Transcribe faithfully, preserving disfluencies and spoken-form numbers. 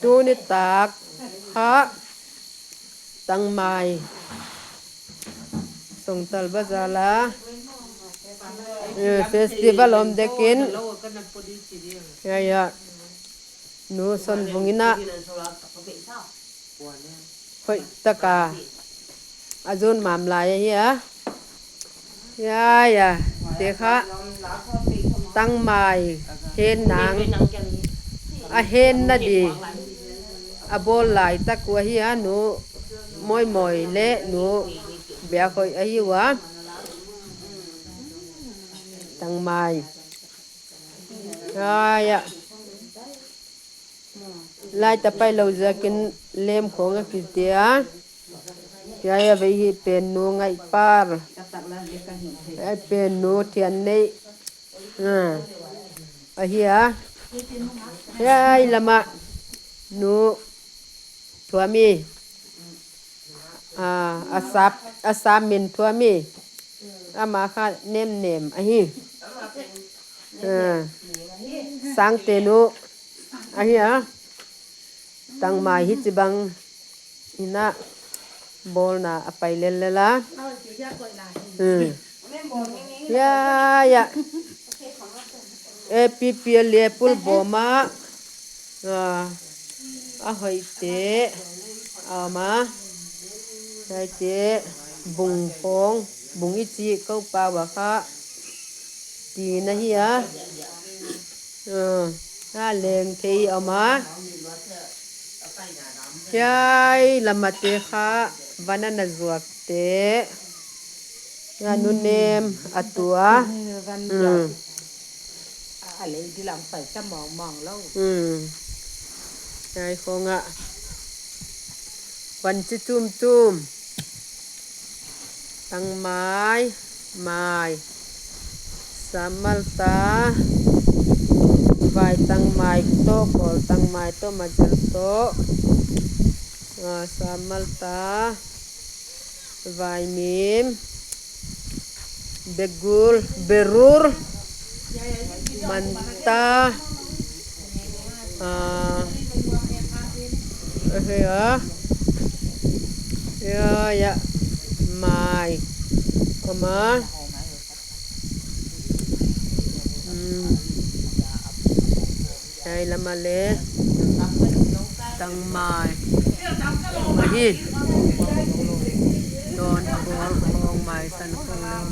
Tuni tak kha tangmai Songtal bazar a, eh, festival um ding ahin. Ya, ya. Nu Sonbung in a hoitah a ajon mam lai ahi a. Ya, ya. Te kha tangmai hen nang, ahen na ding abol lai tah u ahi a, nu Moimoi le nu Biakhoi ahiuva. Tangmai. Ya, ya. Lai tah pai lou jeh in lem khong akiti a. Hiai a vei hi pen nu Ngaihpal. Hiai pen nu Thiannei. Ah. Ahi a. Hiai lam a nu Thuami. Ah, asap, asap min Thuami. Ama kha nem nem ahi. Ah, Sangte nu ahi a. Tangmai hichi bang in a bolna apai lel lel a. Hmm. Ya, ya. A P P L A pulbom a, ah, ahoite, ama, ahoite, bung hong, bung ichi ko pa wa kha, ti na hi a. Ah, a leng thei ama. Hiai lam a te kha, van ana zuak te. Ya, nu nem a tua. Hmm. A lei di lang pai cha mong mong lou. Hmm. Hiai khong a. Van chi chum chum. Tangmai, mai. Sammal ta. Vai tangmai toh, kol tangmai toh, majal toh. Ah, sammal ta. Vaimim. Begul, berur. Manta. Ah. Eh, ya. Ya, ya. Mai. Ama. Hmm. Hiai lam a le. Tangmai. Ama hi. Don bol khong mai san khong lam.